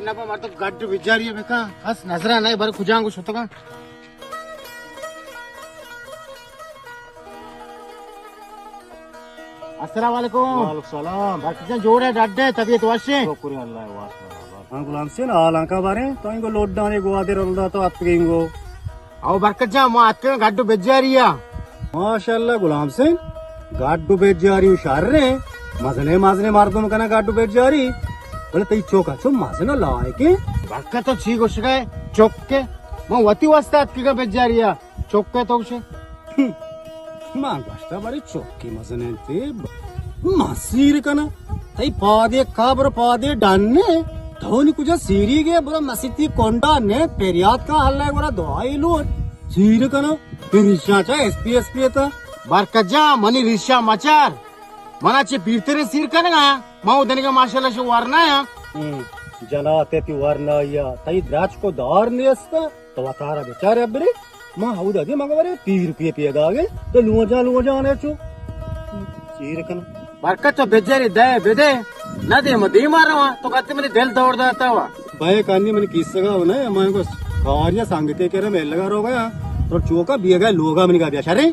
نہ با، مردم گڈ بجاری بکن، کس نظر نہ بر کجاں گو شتگاں۔ السلام علیکم۔ وعلیکم السلام۔ برکت جان جوڑ ئے، ڈڈ ئے، طبیعت وش ایں؟ شکر اللہ واسطہ۔ ہاں غلام حسین، حالاں کا بارے؟ تو انگو لوڈانے گوادر رلدا تو اتکگے انگو۔ او برکت جان، ما اتکگاں گڈ و بجاری ءَ۔ ماشاءاللہ غلام حسین، گڈ و بجاری و شر ایں۔ مزنے مزنے مردم کناں گڈ و بجاری۔ بلے تئی چوک چو مزن و لائق ایں۔ برکت، تو چی گوشگا ئے؟ چوک ئے؟ من وتی واسطہ اتکگاں بجاری ءَ۔ چوک ئے تو گوشے؟ ہم۔ ما گوشتا بارے چوکی مزن انت۔ ما سیر کناں۔ تئی پادے قبر پادے ڈن ئے۔ تو نی کجا سیری گے، برو مسیتی کنڈا نے پریات کا حل ئے، گورا دعائی لوٹ۔ سیر کناں۔ پھر ریشاں چا ایس پی ایس پی تا۔ برکت جان، منی ریشاں مچار۔ منا چہ پیرتریں سیر کنگا آیا۔ ما او دنگا ماشاءاللہ شو ورنا آیا۔ ہم۔ جنات تی ورنا یا، تئی درچ کو دار نیستا۔ تو وتارا بچار ابرے، ما ہمودا دیم اگہ برے تیر پیے پیداگے، تو لوجا لوجا نے چو سیر کن۔ برکت، تو بجاری دے بدے، نہ دے ما دیما رواں، تو کتے منی دل دور داتا وا۔ بھائی کانی منی کیسگا ہونا ہے، ما کو کاریا سنگتے کرے میں لگا رو گیا، تو چوکا بیگا لوگا منی کا بیا شرے۔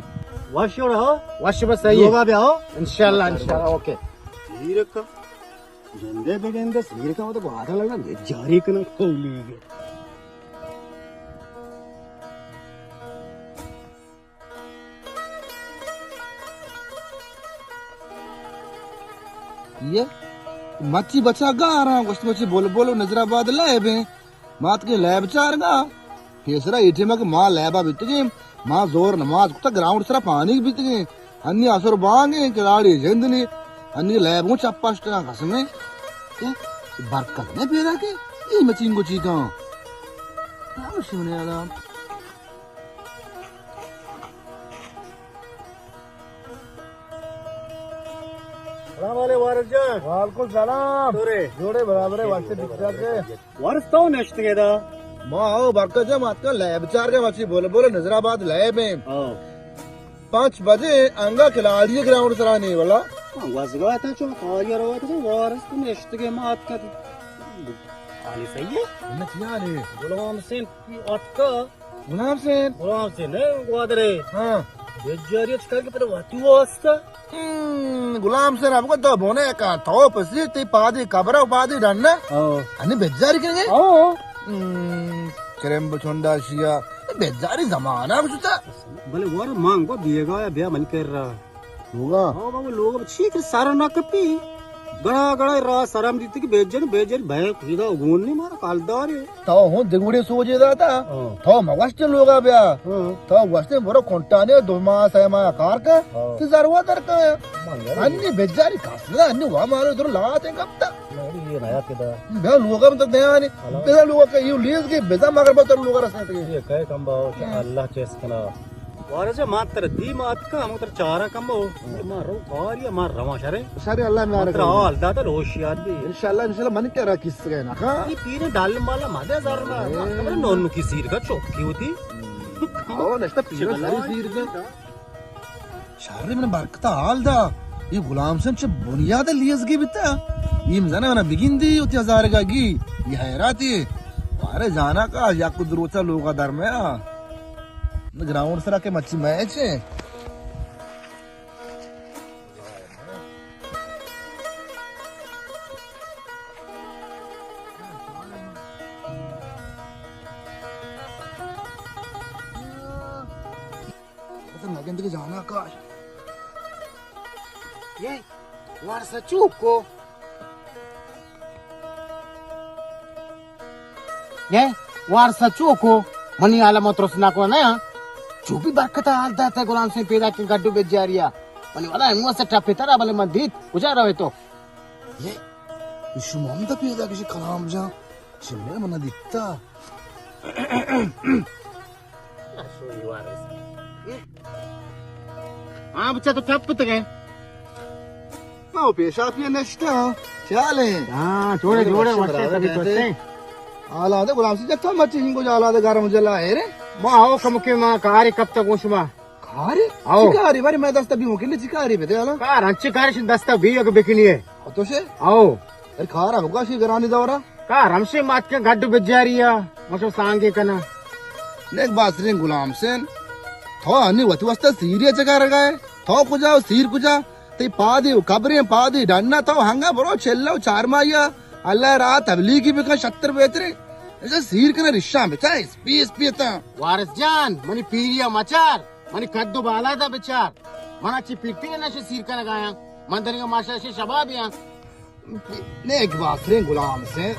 وش ہو رہا ہو؟ وش بس صحیح ہے۔ لوگا بیا ہو؟ انشاءاللہ، انشاءاللہ، اوکے۔ سیر کن۔ جندے بہ گندے سیر کا، وہ تو گوادر لگا، بجاری کنا کولی گے۔ یہ مچی بچا گاراں، گوشت مچی بول بول و نظر آباد لے بیں۔ ما اتکیں لیب چارگا، پیسرا اے ٹیما کہ ما لیبا بیتگیں، ما زور نماز کتا گراؤنڈ سرا پانیگ بیتگیں۔ انی عصر بانگیں کلاڑی جند نی، انی لیب گوں چپا شتگاں قسمیں۔ اے برکت نے پیدا کہ اے مچینگو چی کاں؟ ہاں، شونے آدم۔ سلام علیکم وارث جان۔ وعلیکم سلام۔ تو رے؟ جوڑے برابر ہے، واسطے ٹھیک ٹھاک ہے۔ وارث تو نشتگے دا؟ ما او برکت جان، ما اتکا لیب چار کے مچی بولے بولے نظر آباد لیب ہیں۔ ہاں۔ پانچ بجے انگا کھلاڑی گراؤنڈ سرا نہیں والا۔ ہاں، وزگا تا چون کاریا روا تا وارث تو نشتگے ما اتکا۔ حالی صحیح ہے؟ نہ کیا حالی؟ غلام حسین اتکا۔ غلام حسین۔ غلام حسین، اے گوادرے۔ ہاں۔ بجاری چکر کے پتہ واتو واسطہ۔ ہم، غلام حسین اب کو تو بونے کا تو پسی تی پادی قبر و پادی ڈن۔ ہاں۔ انی بجاری کریں گے؟ ہاں۔ ہم، کرم بچونڈا شیا۔ بجاری زمانہ کچھ تا۔ بلے ور مانگو بیگا یا بیا من کر رہا۔ لوگا؟ ہاں بابا، لوگا چی کہ سر نہ کپی۔ گڑا گڑا را سرم دیتی کہ بیجن، بیجن بھائی خدا گون نہیں مارا کالدار ہے۔ تو ہوں دگوڑی سوجے داتا۔ ہاں۔ تو مگوشت لوگا بیا۔ ہاں۔ تو گوشت برو کنٹانے دو ماہ سے ماہ کار کا۔ ہاں۔ تی ضرورت در کا ہے۔ ہاں یار۔ انی بجاری کاسنا، انی وا مارو در لگاتے کب تا۔ نہیں، یہ نیا کدا۔ بیا لوگا میں تو دیا نہیں۔ ہاں۔ بیا لوگا کا یو لیز کی بزا مگر بتر لوگا رسنے تھے۔ یہ کہے کم باو کہ ہاں۔ اللہ چیز کنا۔ وارث جان، ما تر دی ما اتکا، ہم تر چارا کمو۔ ما رو کاری، ما رواں شرے۔ شرے، اللہ میارے۔ تر حال داتا ہوشیار بی۔ انشاءاللہ، انشاءاللہ من کرا کس گئے نا۔ ہاں۔ یہ پیرے ڈال مالا ما دے ہزار ما۔ اے۔ خبر نون کی سیر کا چوکی ہوتی۔ او نشتا پیرا ساری سیر کا۔ شر من برکتا حال دا۔ یہ غلام حسین چہ بنیاد لیز گی بیتا۔ یہ مزانا منا بگندی ہوتی ہزار کا گی۔ یہ حیراتی۔ مارے جانا کا یک دروچا لوگا در میں آ۔ گراؤنڈ سرا کہ مچی میچ ہے۔ اصل نگند کے جانا کاش۔ یہ وارث چوکو۔ یہ وارث چوکو، منی عالم ترس نہ کو نہ۔ چو بھی برکت حال داتا غلام حسین پیدا کہ گڈو بجاریا۔ منی والا انو سے ٹپے ترا بلے من دیت، کجا روے تو؟ یہ، یہ شما ہم دا پیدا کسی کلام جان۔ شمے من دیتا۔ ہاں بچہ، تو ٹپ تک ہے۔ او پیشا پیا نشتا۔ چالے۔ ہاں، جوڑے، جوڑے، وشے، سبھی تو اچھے۔ حالا دے غلام سے جتا مچی ہنگو جالا دے گرم جلا ہے رے۔ ما ہو کم کے ما کارے کب تک گوش ما۔ کارے؟ آؤ۔ چی کارے؟ بارے میں دستا بھی ممکن نہیں، چی کارے بے دے حالا؟ کار، انچی کارے شن دستا بھی اگر بکنی ہے۔ او تو سے؟ آؤ۔ ارے کارا ہوگا سی گرانی دورا۔ ہاں، رمشے مات کے گڈ بجاری آ، مشو سانگے کنا۔ نیک باسریں غلام حسین، تو انی وتی واسطہ سیری چکا رگا ہے؟ تو کجا و سیر کجا؟ تئی پادے و قبریں پادے ڈنا، تو ہنگا برو چلو چار ماہیا، اللہ را تبلیغی بکن شتر بہترے۔ ایسا سیر کنا رشاں بچا، اسپی اسپی تا۔ وارث جان، منی پیریا مچار، منی قد و بالادا بچار۔ منا چی پیرتی نشے سیر کنگایاں۔ من دنگا ماشا شبابیاں۔ نیک باسریں غلام حسین،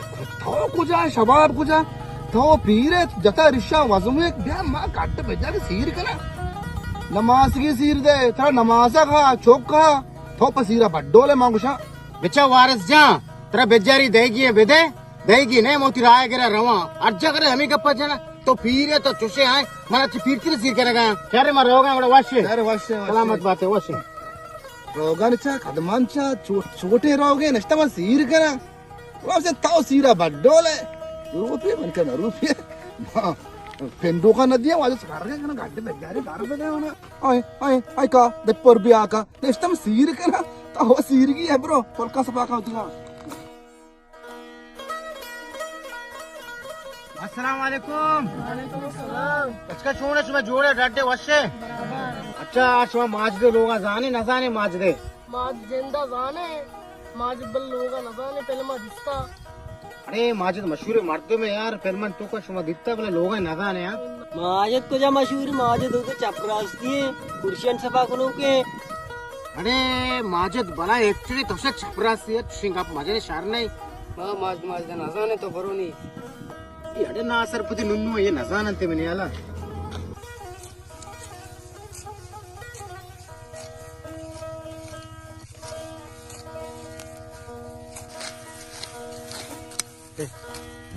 تو کجا، شباب کجا؟ تو پیر ئے، جتا رشاں وزم ئے، بیا ما گڈ بجاری سیر کنا۔ نماسگی سیر دے، ترا نماسا کھا، چوک کھا، تو پہ سیرا بڈول ئے، ما گوشاں۔ بچا وارث جان، ترا بجاری دئیگی ئے بدے، دئیگی نہ، موتی راہ گرا رواں۔ ہر جگہ ہمیں گپا جنا، تو پیر ئے، تو چوشے آئے، منا چی پیرتی سیر کنگا۔ شر ما روگا، بڑا وشے۔ شر وشے، وشے۔ سلامت باتے، وشے۔ روگن چا، قدمان چا، چو-، چوٹیں روگے نشتہ من سیر کناں۔ واسے تو سیرا بڈول ئے۔ روپی من کنا روپی۔ ہاں، پنڈو کا ندیا، واجہ سکار کے کنا گڈ بجاری دار بدے ہونا۔ آئے، آئے، آئے کا، دے پر بیا کا۔ نشتہ من سیر کناں۔ تو سیر کی ہے برو، پلکا سپا کا ہوتی نا۔ السلام علیکم۔ وعلیکم السلام۔ اچھا، چون ئے شما، جوڑ ئے، ڈڈ ئے، وش ئے؟ برابر۔ اچھا، شما ماجد ءِ لوگا زان ئے، نہ زان ئے ماجد ءِ؟ ماجد ءَ زان ئے، ماجد بل لوگا نہ زان ئے، فلما دیستا۔ اڑے ماجد مشہور مردم ئے یار، فلمن توکا شما دیتا، بلے لوگا نہ زان ئے یار۔ ماجد کجا مشہور؟ ماجد ءُ تو چپراستی ئے، کرسیاں صفا کنوکے۔ اڑے ماجد بلا ایکٹرے، تو شا چپراستی ئے، چشیں گپ مجنے، شر نہ ایں۔ ما ماجد، ماجد نہ زان ئے، تو برو نی۔ اے اڑے ناسرپدی ننو ئے، نہ زان انت منی ہیالا۔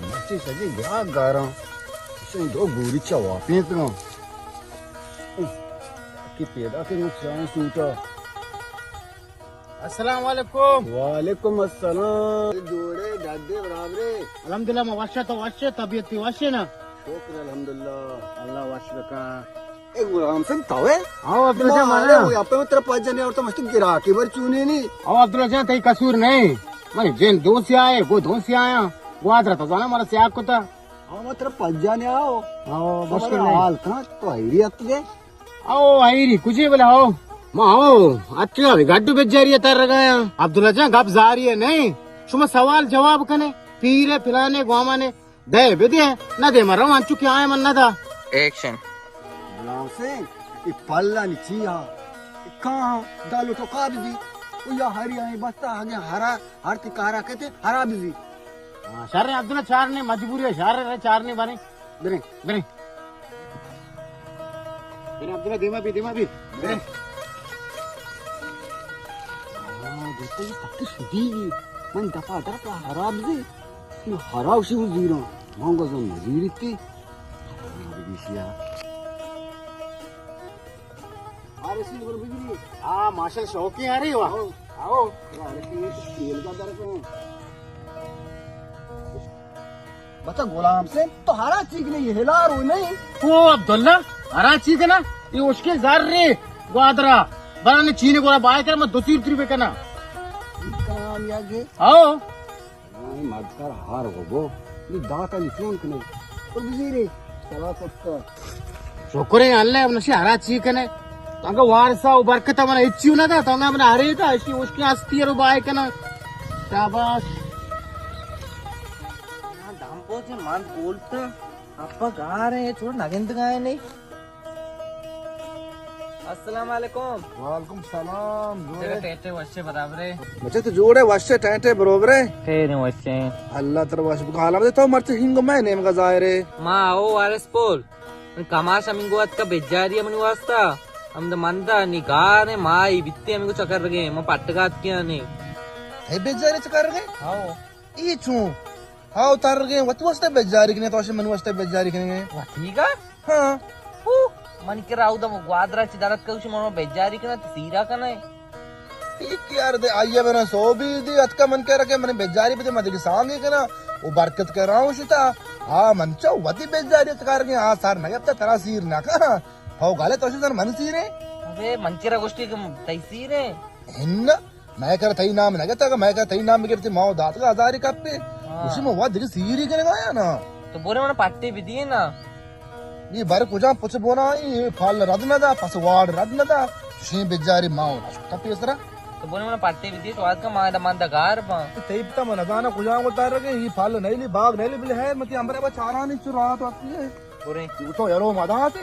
مرچی سجی گراک گاراں، شنی دو گوری چا واپینتگاں۔ کہ پیدا کہ نو چائیں سوٹا۔ السلام علیکم۔ وعلیکم السلام۔ جوڑے، ڈڈے، برابرے؟ الحمدللہ، ما وشا، تو وشے، طبیعت تی وشے نا؟ شکر الحمدللہ۔ اللہ وش بکا۔ اے غلام حسین تو ئے؟ ہاں، عبداللہ جان، مارے مانا۔ وہ یہاں پہ ترا پاس جانے اور تو مست گراکی بر چونے نہیں۔ او عبداللہ جان، تئی قصور نہیں۔ من جن دو سے آئے، گو دو سے آیا۔ گوادر تو زانا مارا سیاہ کتا۔ ہاں، ما ترا پجا نے آؤ۔ ہاں، تو مشکل مارا نہیں۔ حال کنا، تو ایری ات گئے۔ او ایری، کجے بلا ہو؟ ما ہو، اتیا بھی گڈو بجاری تر گیا۔ عبداللہ جان، گپ زاری ہے نہیں۔ شما سوال جواب کنے، پیرے، پلانے، گوامانے، دے بدے، نہ دے، ما رواں چکے آئے من نہ دا۔ ایکشن۔ غلام حسین، اے پلانی چی ہا؟ اے کاں ہا؟ دا لوٹو کا بزی؟ او یا ہری آئیں بستا، اگے ہرا، ہر تی کارا کتے، ہرا بزی۔ ہاں، شر عبداللہ، چار نے مجبوری ہے، شر رے، چار نے بنے۔ برے، برے۔ برے عبداللہ، دیما بھی، دیما بھی۔ برے۔ ہاں، دیکھو، یہ پکی شدی ہے۔ من دفعہ در پہ ہرا بزی۔ یہ ہرا اسی کو زیرا۔ مانگو زن مزیری تی۔ ہرا بزی شیا۔ آ رسید پر بگری۔ آ، ماشاءاللہ، شوقی آ رہی ہوا۔ آؤ۔ آؤ۔ آ رسید تیل کا در پہ۔ بچا غلام حسین، تو ہرا چیز نہیں، ہلار ہو نہیں۔ او عبداللہ، ہرا چیز نا، یہ اشکے زر رے، گوادرا۔ بلا نے چینے گورا بائے کر، میں دو سیر تری بکنا۔ کام یا گے؟ آؤ۔ آئی مدکر ہر ہو بو، نی داتا نی چون کنے۔ تو بزیرے، سلا کتا۔ شکریں اللہ، اب نشی ہرا چی کنے۔ تانکہ وارثا و برکتا من ہچی نہ دا، تانکہ من ہرے دا، اشی اشکی ہستی رو بائے کنا۔ شاباش۔ دم پوچے من بولتا، اپا گارے، چھوڑ نگند گائے نہیں۔ السلام علیکم۔ وعلیکم سلام، جوڑے؟ جوڑے ٹیٹے وشے برابرے؟ بچے تو جوڑے وشے ٹیٹے بروبرے؟ خیر وشے۔ اللہ تر وش بکا۔ حالا بچے تو مرچی ہنگو میں نیمگا ظاہرے۔ ما او وارث پول۔ من کماش ہمینگو اتکا بجاری منی واسطہ۔ ہمد مندا نی گارے مائی بیتے ہمینگو چکر گئے۔ ما پٹگات کیا نے۔ ہے بجاری چکر گئے؟ ہاؤ۔ ای چون؟ ہاؤ، ترگیں وت واسطہ بجاری کنے، تو اشی من واسطہ بجاری کنے۔ وتیگا؟ ہاں۔ او، من کرا اودا گوادرا چی درت کشی، من بجاری کنا، تو سیرا کنا۔ ای کیار دے، آئیے بنا سو بی دی، اتکا من کرا کہ من بجاری بدے، من دیگه سانگی کنا، او برکت کرا ہوں شتا۔ ہاں، من چو وتی بجاری اتکار گے، ہاں، سر نگتا، ترا سیر نکا۔ ہو گالے تو اشی سر من سیرے؟ ابے، من کرا گوشتی کہ تئی سیرے؟ ہن۔ مئے کر تئی نام نہ گتگ، مئے کر تئی نام بگپتی ما و داتگ ہزاری کپے۔ ہاں۔ اسی میں واد دیگه سیری کنگا یا نا؟ تو بولے من پٹی بھی دیے نا۔ یہ بر کجا پچ بونا، یہ پھل رد نہ دا، پس واڑ رد نہ دا۔ شین بجاری ماں ہونا شکتا پیسرا۔ تو بولے من پٹی بھی دیے، تو آج کا ماں دا من دا گار با۔ تیپ تا من دانا کجا کو تار رکھے، یہ پھل نہیں لی، باغ نہیں لی، بلے ہے، متی امرے با چارانی چرا تو آتی ہے۔ برے۔ تو تو یلو مداتے۔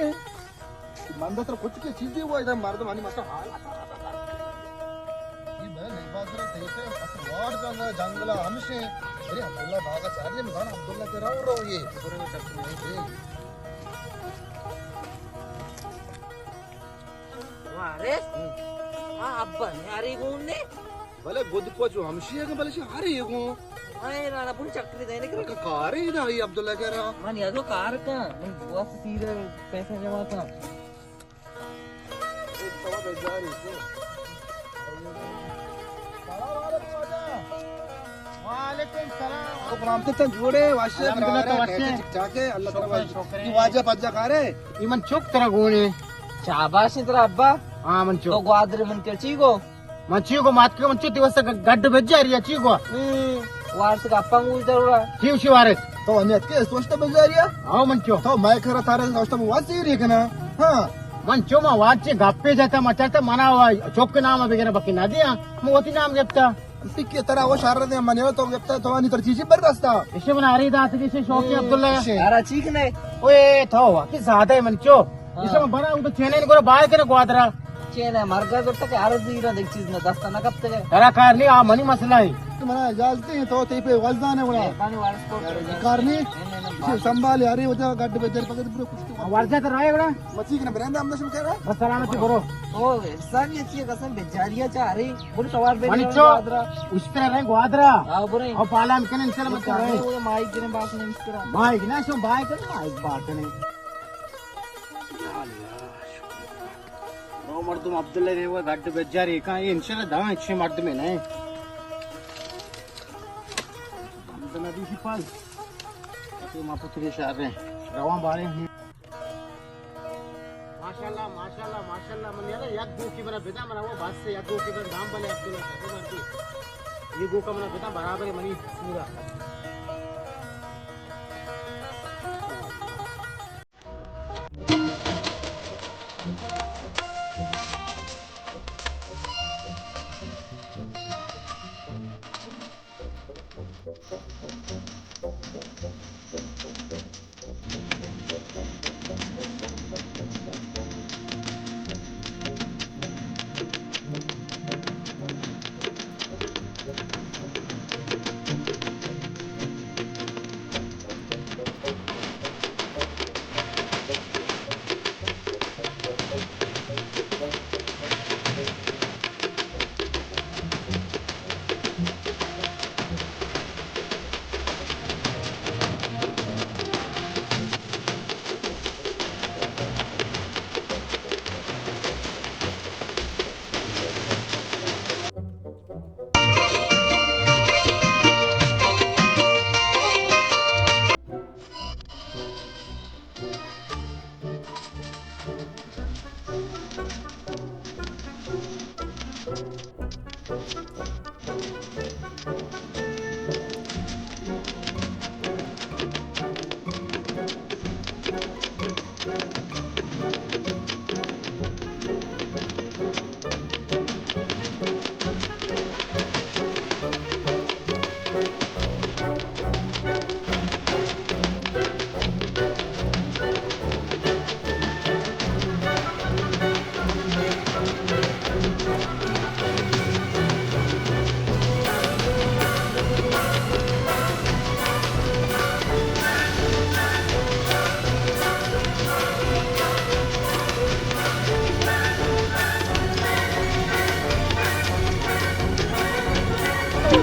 من تو ترا کچھ کے چیزیں ہوا، ادھر مردم ہنی مسا حال۔ یہ بھائی نہیں بات رہا، تیسے پس واڑ جنگل، جنگل ہمشے۔ ارے عبداللہ باغا چارے، من عبداللہ کے رو رو یہ۔ برے میں چپ نہیں۔ وارث؟ ہاں، ابا نے ہری گون نے۔ بلے گد پچو ہمشی ہے کہ بلے شی ہری گون۔ ہائے، رانا پون چکری دینے کے۔ کا کارے دا یہ عبداللہ کہہ رہا۔ من یادو کار کا، من بس سیرے پیسے جمع کا۔ ایک تو بیزاری کو۔ وعلیکم السلام۔ تو غلام سے تن جوڑے، واشے، الحمدللہ، تو واشے۔ ٹھیک ٹھاک ہے، اللہ تعالیٰ شکر، شکر۔ یہ واجہ پجا کارے۔ یہ من چک ترا گونے۔ شاباش ترا ابا۔ ہاں، من چک۔ تو گوادر من کے چی گو؟ من چی گو مات کے من چو دیوس گڈ بجاری چی گو؟ ہم، وارث گپا گوش ضرورا۔ چی وشی وارث؟ تو ہمیں اتکے سوچتا بجاری؟ ہاں، من چو۔ تو میں کرا تارے سوچتا بواسی ری کنا۔ ہاں۔ من چو ما واچے گپے جاتا مچاتا منا وا چوک نام بگنا بکی نہ دیا۔ من وتی نام گپتا۔ سکے ترا وہ شر دے من تو گپتا تو انی تر چیزی بر رستا۔ اسے من آری دات کے اسے شوقی عبداللہ۔ ارا چیک نے۔ اوئے تو کہ زیادہ ہے من چو۔ ہاں۔ اسے من بنا وہ تو چینل گورا بائے کنا گوادرا۔ چین ہے، مرگا گوٹا کہ ہر زیرا دیکھ چیز نہ دستا نہ کپتے گئے۔ ترا کار نہیں، آ منی مسئلہ ہے۔ تو منا اجازت ہے، تو تے پہ وزدان ہے بڑا۔ مہربانی وارث کو۔ کار نہیں۔ نہیں، نہیں، نہیں، اسے سنبھال یاری، وجہ گڈ بجر پکڑ برو کچھ تو۔ ورجہ تو رائے بڑا۔ مچی کنا برندا ہم نشم کرا۔ بس سلامتی برو۔ او، احسان یہ چیئے قسم بجاریا چاہ رہی۔ بڑی سوار بے منی چو۔ گوادرا۔ اس طرح رہے گوادرا۔ آؤ برے۔ او پالان کنے انشاءاللہ مت رہے۔ وہ مائک کنے بات نہیں اس طرح۔ مائک نہ سو، مائک نہ، مائک بات نہیں۔ رو مردم عبداللہ نے وہ گڈ بجاری کہاں، یہ انشاءاللہ داں اچھے مردم ہیں نہیں۔ عبداللہ دی سی پال۔ تو ما پتری شہر ہیں۔ روان بارے ہیں۔ ماشاءاللہ، ماشاءاللہ، ماشاءاللہ، من یار یک گوکی بنا بدا، منا وہ بس سے یک گوکی بنا دام بلے عبداللہ کا مردی۔ یہ گوکا منا بدا برابر ہے منی پورا۔